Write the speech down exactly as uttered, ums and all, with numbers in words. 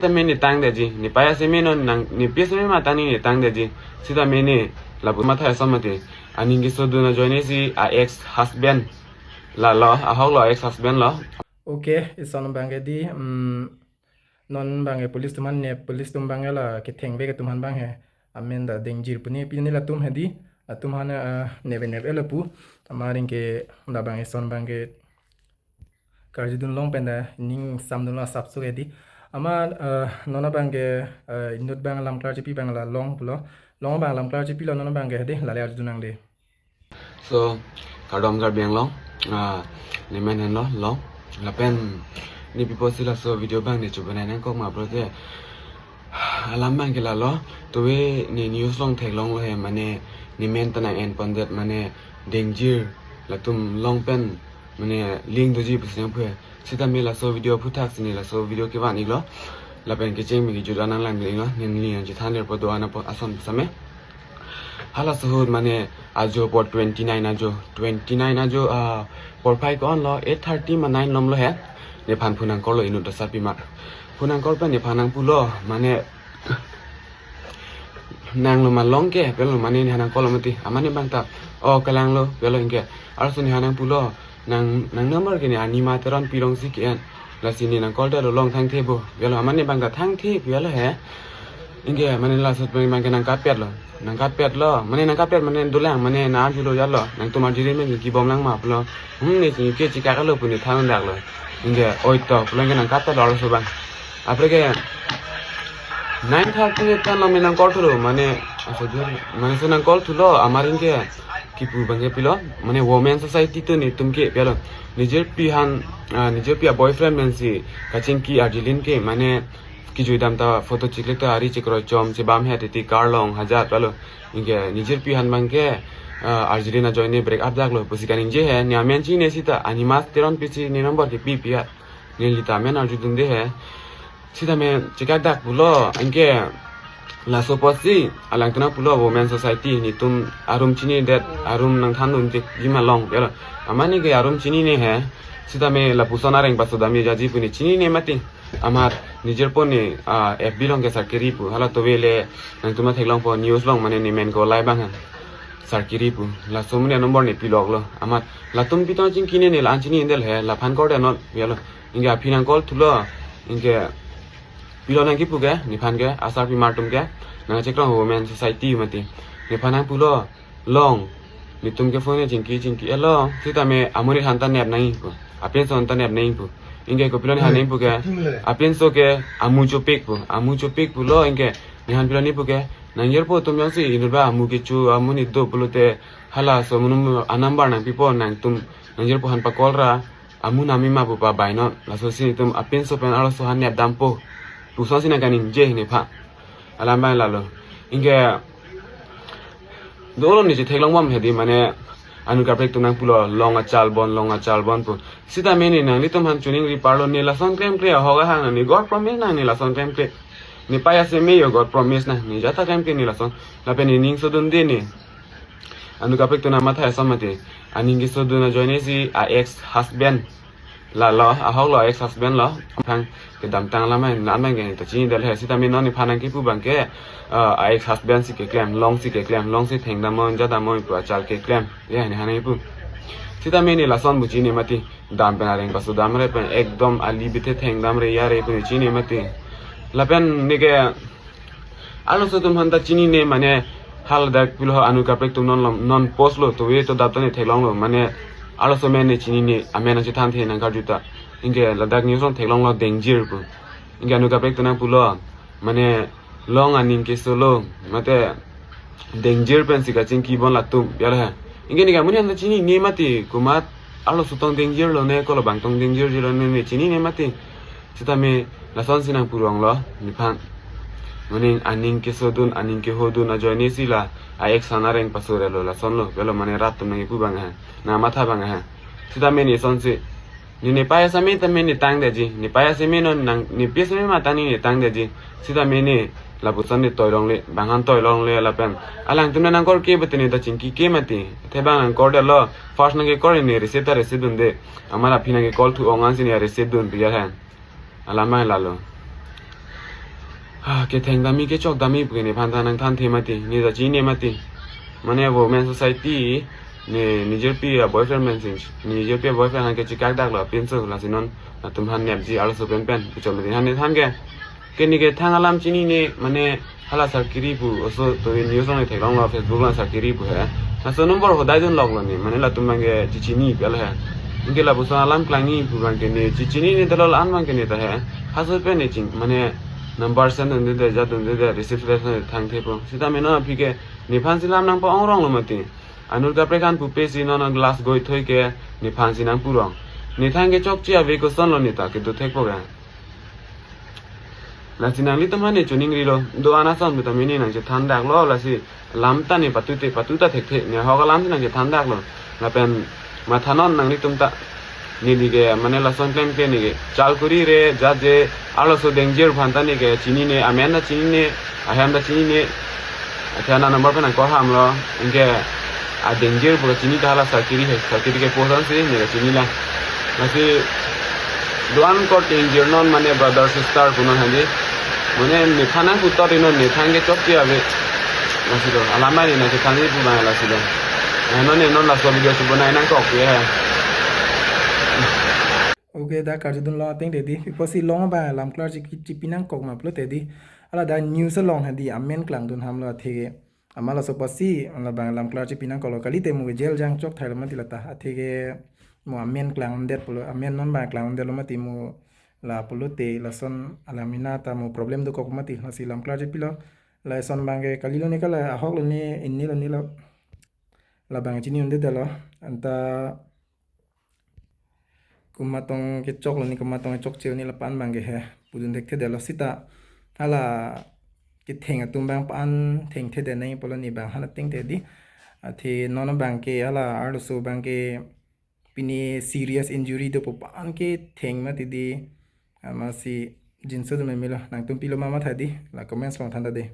Sitame ne tangdetji, ne pei aseme non nang, ne pei aseme matang ne tangdetji. Sitame ne lapu matha ason mati. Aning kesodun ajoine si a ex husband la lo, ahok lo, ex husband lo. Okay, ison abangke di, mm, non abangke police atum aphan ne, police atum abangke la kethengvek atum aphan abangke amen ta Dengjir pu ne pi ne latum he di, latum aphan, eh, neve neve lapu. Amat anke labang ison abangke karjudun long pen ta ning samdun lo asapso ke di. Amat, eh, non abangke, eh, inut abang alam klar chipi abang la Long pulo. Long abang alam klar chipilo, non abangke he di, lale arjudun nang di. So, kardom Karbi Anglong, ah, ne men henlo Long. Lapen ne pi apotsi laso video abang ne chobonai nangkok ma pulote, alam abangke lalo, tuve ne news along theklonglo he, mane ne men ta nang-en pondet, mane Dengjir latum along pen mane link doji pusi nangpu he. Sitame laso video aphuthak si ne laso video kevan iklo. Lapen kecheng me kejut an nanglang iklo. Neli nangchethan ler po do-an apo ason same. Halaso ahut mane ajo apor twenty nine ajo, twenty nine ajo, ah, porphai ko-an lo, eight thirty ma nine lom lo he. Nephan phone nangkorlo inut asarpimar. Phone nangkor pen nephan nangpulo, mane nanglo ma Long ke, pulo mane nephan nangkorlo mati. Amat ne abang ta, o, kelanglo, pulo anke. Arloso nephan nangpulo, nang, nang number ke ne Anima Teronpi along si ke-en. Lasi ne nang call ta lo Long thangthe bo. Pulo amat ne abang ta thangthe pulo he. Anke mane laso pen abangke nangkatpetlo. Nangkatpetlo. Mane nangkatpet mane dolang, mane nang arjulo jatlo. Nangtum arjuri men kibom lang ma pulo. Hmm, ne chingki chikaklo pu ne than daklo. Anke oi to pulo anke nangkatpetlo arloso abang. Apre ke nine thirty ne tan lo me nang call thulo, mane, asa jor, mane so nang call thulo, amat anke kipu abangke pilo, mane women society atum netum ke pulo. Nijirpi aphan, ah, nijirpi a boyfriend pensi kachingki arjulin ke, mane kejui dam ta photo chiklik ta ari chikroi chom chebam he titi car along hajat pulo. Anke nijirpi aphan abangke, ah, arjulin ajoine break up daklo pusi kaningje he, ne amen chinine sita, Anima Teronpi si ne number kepi pi a. Neli ta amen arjudunde he. Sitame chikak dak pulo, anke laso apotsi alangtum nangpulo women society netum arum chinidet, arum nangthandun chekji ma Long pulo. Amat ne ke arum chinine he. Sitame lapuson areng paso damji jaji pu ne chinine mati. Amat nijirpo ne, ah, F B along ke Sarkiri pu. Hala tuve le nangtum ta theklongpo news along mane ne men ko lai abang he. Sarkiri pu. Laso mane number ne piloklo. Amat latum pitong chingki ne ne la-an chinidetlo he. Laphan kordet non pulo. Anke aphi nang call thulo. Anke pilo nang kipu ke, nephan ke, asarpimar atum ke, nangchekrong women society mati. Nephan nangpulo, Long, netum ke phone ne chingki chingki, eh Long, sitame amonit aphan ta nep nangji pu. Apinso aphan ta nep nangji pu. Anke kopilo nephan nangpu ke, apinso ke amu chopik pu. Amu chopik pulo anke nephan pilo ne pu ke, nangjirpo atum jongsi inut abang amu kecho amonit do pulote halaso amonit a number nangpipo, nangtum nangjirpo aphan pa call ra, amu nami ma pu pa bai non. Laso si netum apinso pen arloso aphan nep dampo puson si nang kaningje nephan. Alam abang lalo. Anke dolo ne chetheklongbom he di, mane anut kaprek atum nangpulo Long achal bon, Long achal bon pu. Sitame ne nanglitum aphan choningri parlo, ne lason klemkle ahok ahang nang, ne God promise nang ne lason klemkle. Ne pei aseme yo God promise nang, ne jata klemkle ne lason. Lapen ne ning sodunde ne. Anut kaprek atum nangmatha ason mati. Aning kesodun ajoine si a ex husband la lo, ahok lo, ex husband lo. Aphrang kedamtang alam abang, alam abangke ta chinidetlo he. Sitame non nephan nang kipu abangke, ah, a ex husband si keklem, Long si keklem, Long si thengdamnon jadamnon pu achal keklem. Ya, nephan nang kipu. Sitame ne lason pu chini mati. Dam pen areng paso damre pen ekdom ali bithe thengdamre yare pu ne chini mati. Lapen ne ke arloso atum aphan ta chinine, mane haladak pilo anut kaprek atum non lom, non post lo, tuve to dap to ne theklonglo, mane arloso amen ne chinine, amen nangchethanthe nang karju ta. Anke ladak news along theklonglo Dengjir pu. Anke anut kaprek atum nangpulo, mane Long aning kesolo, mate Dengjir pensi kachingki bon latum, pulo he. Anke ne ke amonit aphan ta chinine mati, komat arloso tong Dengjir lo ne, kolo abang tong Dengjir lo ne, ne chinine mati. Sitame lason si nangpu ronglo nephan. Mane aning kesodun, aning kehodun ajoine si la a ex aphan areng paso re lo, lason lo, pulo mane rat atum nang kipu abang he, nangmatha abang he. Sitame ne ison si, ne ne pei aseme tame ne tangdetji, ne pei aseme non nang, ne pei aseme matang ne tangdetji. Sitame ne lapuson ne toilongle, bang aphan toilongle lapen alangtum nang nangkorke bete ne ta chingkike mati. Athe bang nangkordetlo, first nang kekor ne receive ta receive dunde. Amat aphi nang ke call thu ong ansi ne receive dun pi ya hen. Alam abang lalo. Ha, ketheng dami kechok dami puke nephan ta nangthanthe mati, ne ta chini mati. Mane women society ne nijirpi a boyfriend pensi, nijirpi a boyfriend an kechikak daklo pinso, lasi non latum aphan nepji arloso pen pen puchot mati. Han ne than ke, ke ne kethang alam chinine, mane hala Sarkiri pu oso to news along ne theklonglo, Facebook along Sarkiri pu he. Laso number hodai dunloklo ne, mane latum abang ke chichinine pu he. Anke lapuson alam klangji pu abang ke ne chichinine, dolo an abang ke ne ta he. Halaso pen ne ching, mane number send dunde de, jat dunde de, receive le thangthepo. Sita me non aphi ke nephansi lam nangpa-ongronglo mati. Anul Kaprek an pupe si non glass goi thoi ke nephansi nangpurong. Ne thang kechokche ave kosonlo ne ta kedo thekpo ke. Lasi nanglitum aphan ne choningrilo, do-an ason puta mene nangchethan daklo, lasi lam ta ne patute patuta thekthe, ne ahok alam si nangchethan daklo. Lapen mathanon nanglitum ta, neli ke mane lason klemkle ne ke chal kuri re, jat je arloso danger aphan ta ne ke chinine, amen ta chinine, ahem ta chinine. Athe ana number pen nangkor hamlo, anke a danger pu ke chini ta hala Sarkiri he, Sarkiri ke post ansi ne ke chinilang. Lasi do-an korte ingjir non, mane brother sister pu non hadi. Mane nephan nangputot non, ne thang kechokche ave. Lasi do, alam mane nangchethanji pu abang lasi do. Nang non ne non laso video si bonai nangkok ye he. Okay, dak karjudunlong ateng te di. Pipo si long abang lam klar chipi, chipi nangkok ma pulote di. Hala dak news along hadi amen klangdun hamlo, athe ke ama laso apotsi labang lam klar chipi nangkoklo, kalite mo jail jang chok thailo mati lata. Athe ke mo amen klangdet pulo, amen non abang klangdetlo mati mo, la pulote lason alam ina ta mo problem dokok mati, lasi lam klar chipilo. Lason abang ke kalilo ne, kala ahoklo ne, inilo nelo. Labang chini undedetlo. Anta komatong kechoklo ne, komatong kechokche ne lapu-an abang ke he pudun thekthedetlo sita. Hala ketheng atum abang pu-an thengthedet nangji pulo ne abang han ateng te di. Athe non abang ke hala arloso abang ke pine serious injury dopo pu-an ketheng mati di. Amatsi jinso do memelo, nangtum pilo ma matha di, la comments along than ta de.